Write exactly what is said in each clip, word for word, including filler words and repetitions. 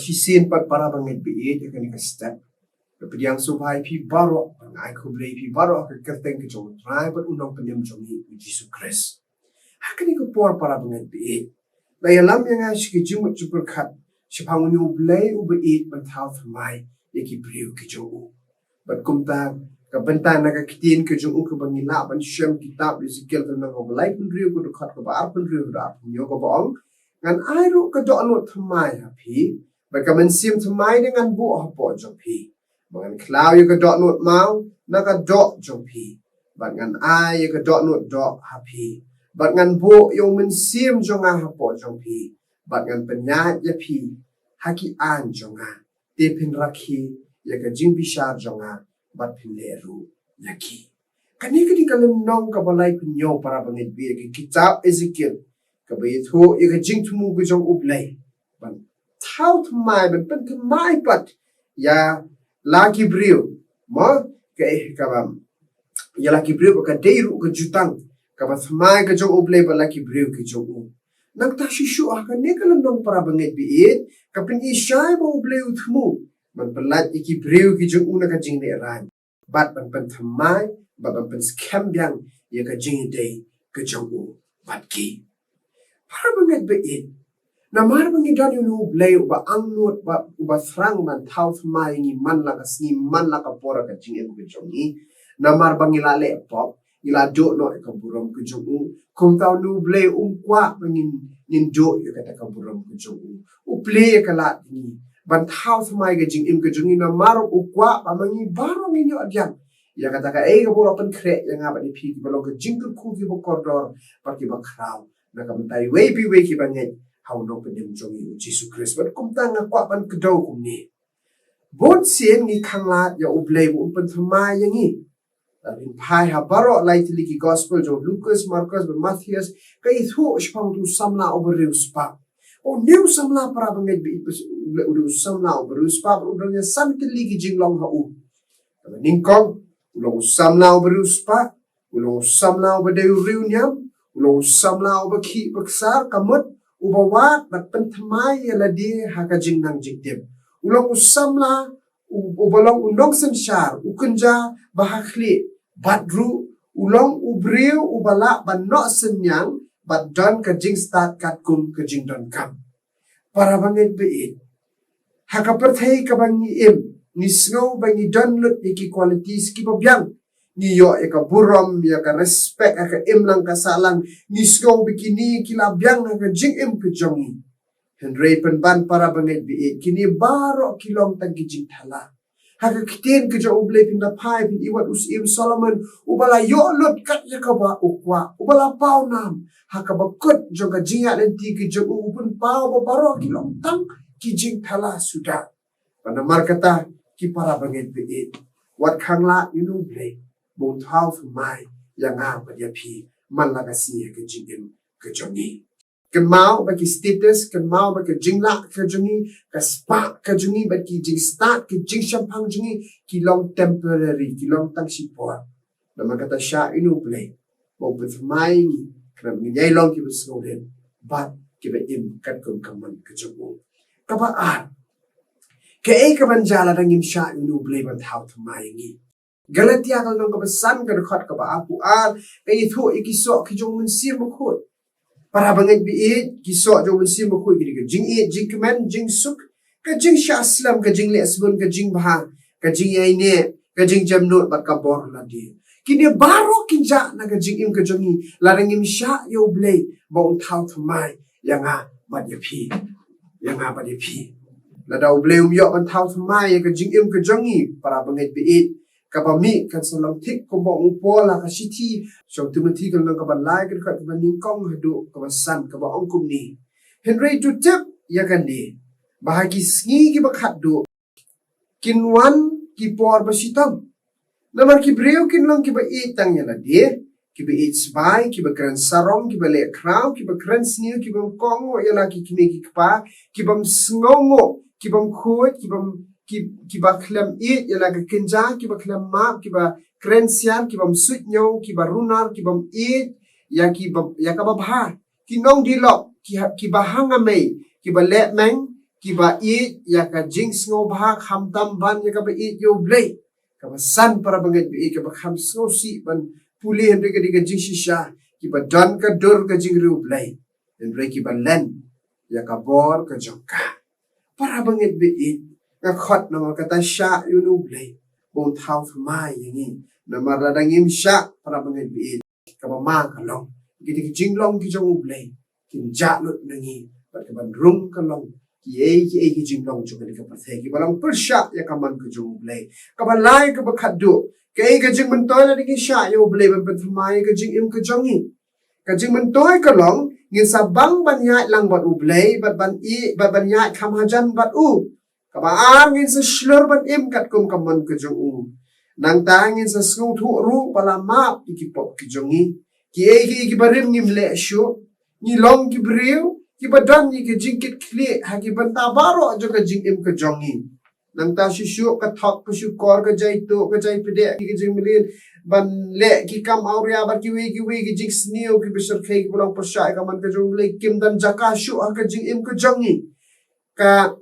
Shisien pat para bangeit baieit, ïa kane ka step, nga pdiang sngewbha ïa phi baroh, nga ai khublei ïa phi baroh ha ka kyrteng ka jong U Trai bad U Nongpynim jong ngi U Jisu Khrist. Ha kane ka por para bangeit baieit, la ïalam ïa nga sha ki jingmut jingpyrkhat shaphang une U Blei uba ïeit ban thaw thymmai ïa ki briew ki jong u. Bad kumta, ka bynta na ka ktien ka jong u kaba ngi lah ban shem, kitab Ezekiel ka lynnong kaba laiphew hynriew, ka dkhot kaba arphew hynriew haduh arphew hynñiew, kaba ong, ngan ai ruh ka dohnud thymmai ha phi, bad ka mynsiem thymmai ne ngan buh hapoh jong phi. Bad ngan khlaw ïa ka dohnud maw na ka doh jong phi, bad ngan ai ïa ka dohnud doh ha phi. Bad ngan buh ïa u mynsiem jong nga hapoh jong phi, bad ngan pynïaid ïa phi ha ki aiñ jong nga, te phin rakhe ïa ka jingbishar jong nga, bad phin leh ruh ïa ki. Kane ka dei ka lynnong kaba laiphew hynñiew para bangeit baieit, ka kitab Ezekiel, kaba ïathuh ïa ka jingthmu ka jong U Blei ban thaw thymmai, ban pynthymmai pat ïa la ki briew, mo, ka eh, kaba ïa la ki briew, ba ka dei ruh ka jutang kaba thymmai ka jong U Blei bad la ki briew ki jong u. Nangta shuh shuh ha kane ka lynnong para bangeit baieit, ka pyni shai ba U Blei u thmu ban pyllait ïa ki briew ki jong u na ka jinglehrain, bad ban pynthymmai, bad ban pynskhem biang ïa ka jingïadei ka jong u bad ki. Para bangeit baieit, namar ba ngi don ïa une U Blei uba angnud, ba uba thrang ban thaw thymmai ïa ngi man la ka sngi, man la ka por ha ka jingim ka jong ngi. Namar ba ngi la leh pop, ngi la duh noh ïa ka burom ka jong u. Kumta une U Blei um kwah ba ngin, ngin duh ïa kata ka burom ka jong u. U plie ïa ka lad ïa ngi ban thaw thymmai ka jingim ka jong ngi, namar u kwah ba ma ngi baroh ngin ïoh diang ïa kata kaei kaba u la pynkhreh ïa nga bad ïa phi, kiba long ka jingkyrkhu kiba kordor bad kiba khraw na ka bynta iwei pa iwei kiba ngeit ha U Nongpynim jong ngi U Jisu Khrist. Bad kumta nga kwah ban kdew kumne. Bun sien ngi khanglad ïa U Blei ba un pynthymmai ïa ngi. Lada phi phai ha baroh lai tylli ki gospel jong Lukas, Markos bad Mathaios, ka ïathuh shaphang utu u samla uba riewspah. Une u samla para bangeit baieit, u dei u samla uba riewspah, u don ïa san tylli ki jinglong ha u. Kaba nyngkong, u long u samla uba riewspah, u long u samla uba dei u riewniam, u long u samla uba khih ba ksar, ka mut uba wad bad pynthymmai ïa lade ha ka jingnang jingtip. U long u samla u, uba long u nongsynshar, u kynja ba ha khlieh, bad ruh u long u briew uba lah ban noh synñiang bad don ka jingstad katkum ka jingdonkam. Para bangeit baieit, ha ka pyrthei kaba ngi im, ngi sngew ba ngi don lut ïa ki qualities kiba biang. Ngi ïoh ïa ka burom, ïa ka respect ha ka imlang ka sahlang. Ngi sngew ba kine ki la biang ha ka jingim ka jong ngi. Hynrei pynban para bangeit baieit, kine baroh ki long tang ki jingthala. Ha ka ktien ka jong U Blei phin da phai, phin ïohi wat u Syiem Solomon, uba la ïoh lut kat ïa kaba u kwah, uba la paw nam ha kaba kut jong ka jingïaid lynti ka jong u, u pynpaw ba baroh ki long tang ki jingthala suda. Bad namar kata, ki para bangeit baieit, wat khanglad ïa une U Blei ba un thaw thymmai ïa nga bad ïa phi man la ka sngi ha ka jingim ka jong ngi. Kynmaw ba ki status, kynmaw ba ka jinglah ka jong ngi, ka spah ka jong ngi, bad ki jingstad, ki jingshemphang jong ngi, ki long temporary, ki long tang shipor. Namar kata shah ïa une U Blei ba un pynthymmai ïa ngi, khnang ba ngin ïai long kiba sngewrit bad kiba im katkum ka mon ka jong u. Kaba ar, kaei kaban jia lada ngim shah ïa une U Blei ban thaw thymmai ïa ngi? Galatia ka lynnong kaba san, ka dkhot kaba arphew ar, ka ïathuh ïa ki soh ki jong u Mynsiem Bakhuid. Para bangeit baieit, ki soh jong u Mynsiem Bakhuid ki dei ka jingïeit, jingkmen, jingsuk, ka jingshah slem, ka jingleh sbun, ka jingbha, ka jingïaineh, ka jingjemnud bad ka bor lade. Kine baroh kin jah na ka jingim ka jong ngi lada ngim shah ïa U Blei ba un thaw thymmai ïa nga bad ïa phi. Ïa nga bad ïa phi. Lada U Blei um ïoh ban thaw thymmai ïa ka jingim ka jong ngi, para bangeit baieit, kaba mih kan sa long thik kumba ong u Paul ha ka shithi sha u Timothi ka lynnong kaba lai, ka dkhot kaba nyngkong haduh kaba san, kaba ong kumne: Hynrei to tip ïa kane, ba ha ki sngi kiba khatduh kin wan ki por ba shitom. Namar ki briew kin long kiba ïeit tang ïa lade, kiba ïeit sbai, kiba kren sarong, kiba leh khraw, kiba kren sniew, kibym kohnguh ïa la ki kmie ki kpa, kibym sngewnguh, kibym khuid, kibym, ki, kiba khlem ïeit ïa la ka kynja, kiba khlem map, kiba kren siar, kibym suidñiew, kiba runar, kibym ïeit ïa kiba, ïa kaba bha, ki nongdih lok, ki ha, kiba ha ngamei, kiba leh meng, kiba ïeit ïa ka jingsngewbha khamtam ban ïa kaba ïeit ïa U Blei. Kaba san para bangeit ba ïeit, kaba kham sngewsih ban pule hynrei ka dei ka jingshisha, kiba don ka dur ka jingriewblei hynrei kiba len ïa ka bor ka jong ka. Para bangeit ba ïeit, nga khot namar kata shah ïa U Blei ba un thaw thymmai ïa ngi. Namar lada ngim shah, para bangeit ba ïeit, kaba ma ka long, kita ki jinglong ki jong U Blei kin jah lut na ngi, bad kaban rung ka long kiei kiei ki jinglong jong kane ka pyrthei kiba long pyrshah ïa ka mon ka jong U Blei. Kaba lai, kaba khatduh, kaei ka jingmyntoi lada ngi shah ïa U Blei ban pynthymmai ïa ka jingim ka jong ngi? Ka jingmyntoi ka long, ngin sa bang ban ïaid lang bad U Blei, bad ban ï, bad ban ïaid kham hajan bad U. Kaba ar, ngin sa shlur ban im katkum ka mon ka jong U. Nangta ngin sa sngewthuh ruh ba la map ïa ki pop ki jong ngi. Kiei kiei kiba rim ngim leh shuh. Ngi long ki briew kiba don ïa ki jingkitkhlieh ha ki bynta baroh jong ka jingim ka jong ngi. Nangta shuh shuh ka thok, ka shukor, ka jaituh, ka jaipdeh, ki jingmlien, ban leh ki kam awria bad kiwei kiwei ki jingsniew kiba shyrkhei kiba long pyrshah ïa ka mon ka jong U Blei kim don jaka shuh ha ka jingim ka jong ngi. Ka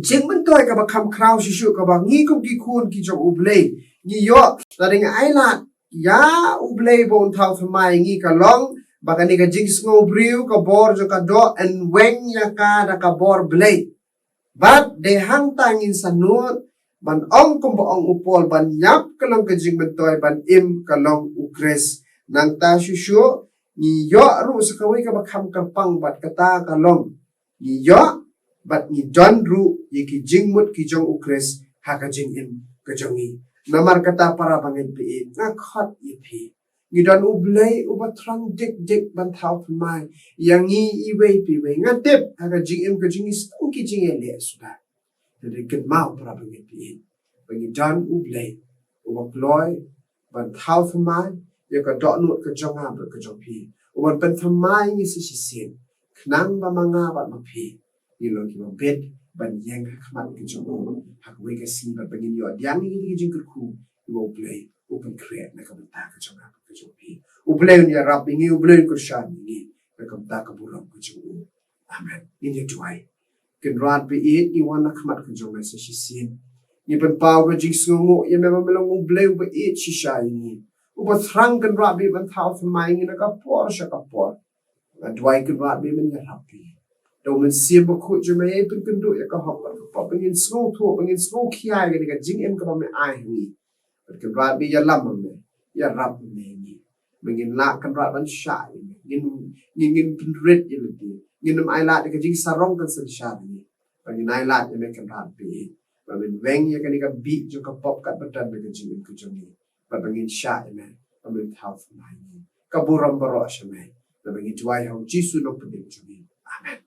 jingmyntoi kaba kham khraw shuh shuh kaba ngi kum ki khun ki jong U Blei ngi ïoh, lada ngi ailad ïa U Blei ba un thaw thymmai ïa ngi, ka long ba kane ka jingsngew briew, ka bor jong ka doh, yn weng ïa ka da ka bor Blei. Bad dei hangta ngin sa nud ban ong kumba ong u Paul, ban ïap ka long ka jingmyntoi, ban im ka long U Khrist. Nangta shuh shuh ngi ïoh ruh sa kawei kaba kham kyrpang bad kata ka long, ngi ïoh bad ngi don ruh ïa ki jingmut ki jong U Khrist ha ka jingim ka jong ngi. Namar kata, para bangeit ba ïeit, nga khot ïa phi, ngi don U Blei uba thrang dik dik ban thaw thymmai ïa ngi iwei pa iwei. Nga tip ha ka jingim ka jong ngi sdang ki jingïaleh suda. Hynrei kynmaw, para bangeit ba ïeit, ba ngi don U Blei uba kloi ban thaw thymmai ïa ka dohnud ka jong nga bad ka jong phi, uban pynthymmai ïa ngi sa shisien, khnang ba ma nga bad ma phi ngi long kiba bit ban ïeng ha khmat ka jong U ha kawei ka sngi, bad ba ngin ïoh pdiang ïa ki jingkyrkhu kiba U Blei u pynkhreh na ka bynta ka jong nga bad ka jong phi. U Blei un ïarap ïa ngi, U Blei un kyrshan ïa ngi na ka bynta ka burom ka jong U. Amen. Ngin ïa duwai. Kynrad ba ïeit, ngi wan ha khmat ka jong me sa shisien. Ngi pynpaw ka jingsngewnguh ïa me ba me long U Blei uba ïeit shisha ïa ngi, uba thrang, Kynrad ba ïeit, ban thaw thymmai ïa ngi na ka por sha ka por. Nga duwai, Kynrad, ba men ïarap ïa ngi da U Mynsiem Bakhuid jong me, ïa pynkynduh ïa ka hok bad ka pop, ba ngin sngewthuh, ba ngin sngewkhia ïa ka jingim kaba me ai ha ngi. Bad Kynrad, ba ïalam ma me, ïarap ma me ïa ngi, ba ngin lah, Kynrad, ban shah ïa me. Ngin, ngin, ngin pynrit ïa lade, ngin ym ailad ïa ka jingsarong kan synshar ïa ngi, ba ngin ailad ïa me, Kynrad ba ïeit, ba men weng ïa kane ka bih jong ka pop kat ba don ha ka jingim ka jong ngi, bad ba ngin shah ïa me, ba men thaw thymmai ïa ngi. Ka burom baroh sha me, naba ngi duwai ha U Jisu Nongpynim jong ngi. Amen.